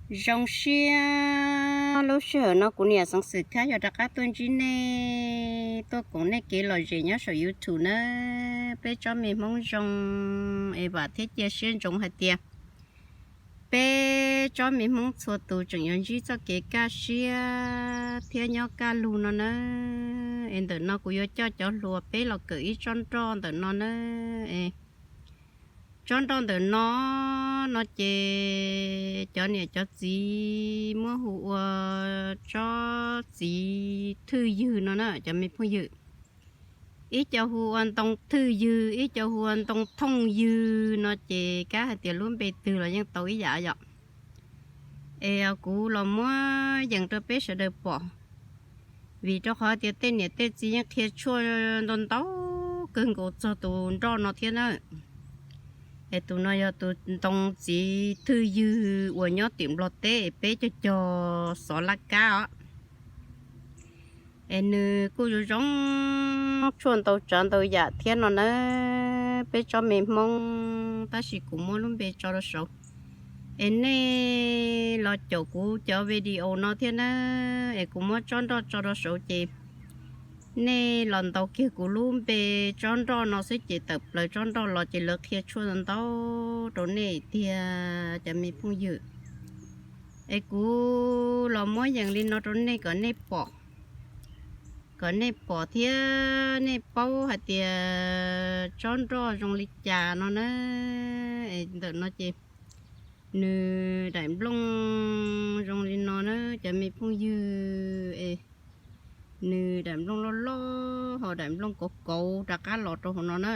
Zoo siab lub sij hawm no kuv niam Xeev Xwm thiab yog rov qab tuaj ntsib nej, tuaj koom nej kev lom zem nyob saum YouTube nawb. Peb tsob me Hmoob zoo, es vam thiab cia siab ntsoov hais tias peb tsob me Hmoob txhua tus tseem yuav ntsib txoj kev kaj siab thiab nyob kaj lug no nawb. Es ntawm no kuv yuav coj cov hluas peb los kawm ib tsob nroj ntawm no nawb. Tsob nroj ntawm no, no ces cov niam cov txiv muab hu ua tsob txiv thwj ywg no na cov me phooj ywg. Ib co hu ua ntoo thwj ywg, ib co hu ua ntoo thooj ywg no ces kab hais tias lub npe twg los yeej tau ib yam yom. Es kuv los muab yees rau peb sawv daws pom, vim rau qhov tias tej niam tej txiv yeej qhia tshuaj ntau ntau kawg nkaus txog tus nroj no thiab na. Es tus no yog tus ntoo txiv thwj ywg uas nyob tim Nplog teb es peb cog cog xov laj kab os. Es nws kuj zoo zoo tshuaj ntau tsav ntau yam thiab no na, peb tsob me Hmoob, tab sis kuv muab lub npe tso rau saud. Es nej los caum kuv cov video no thiab na, es kuv muab tsob nroj tso rau saud ces nej los ntaus kiag kuv lub npe tsob nroj no xwb ces tawm plaws tsob nroj los ces lawv qhia tshuaj ntau rau nej tiag cov me phooj ywg. Es kuv los muab yees li no rau nej kom nej pom, kom nej pom thiab nej paub hais tias tsob nroj zoo li cas no na. Es ntawm no ces nws daim nplooj zoo li no na cov me phooj ywg. Es nws daim nplooj loj loj ho daim nplooj kauv kauv rov qab los rau hauv no na.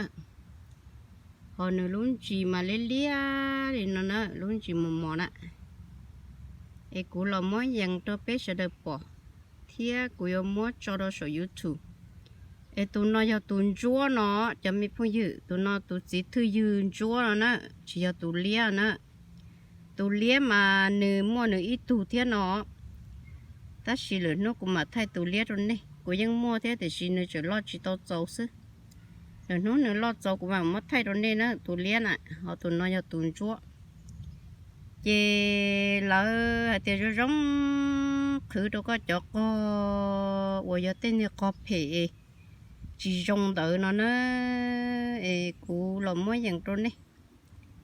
Ho nws lub ntsis mas liab liab li no na, lub ntsis mos mos na. Es kuv los muab yees rau peb sawv daws pom, thiab kuv yuav muab tso rau saum YouTube. Es tus no yog tus ntsuab no, cov me phooj ywg, tus no tus txiv thwj ywg ntsuab no na, tsis yog tus liab na. Tus liab mas nws muaj nws ib tug thiab no, tab sis lwm hnub kuv mam thaij tus liab rau nej. Kuv yeej muaj thiab tiam sis nws tseem loj tsis tau txaus xwb. Lwm hnub nws loj txaus kuv mam muab thaij rau nej na, tus liab na, ho tus no yog tus ntsuab. Ces lawv hais tias zoo zoo qhwv rau koj cov qog uas yog tej niag qog phem es tsis zoo ntawd no na, es kuv los muab yees rau nej.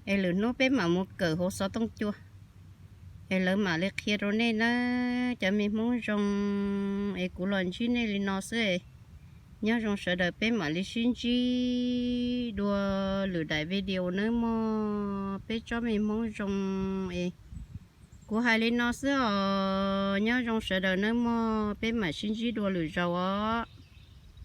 Es lwm hnub peb mam mus kawm hauv xov tooj cua, es lawv mam li qhia rau nej na. Cov me Hmoob zoo, es kuv los ntsib nej li no xwb es nyob zoo sawv daws, peb mam li sib ntsib dua lwm daim video nawb mog. Peb tsob me Hmoob zoo, es kuv hais li no xwb os, nyob zoo sawv daws nawb mog, peb mam sib ntsib dua lwm zaus os.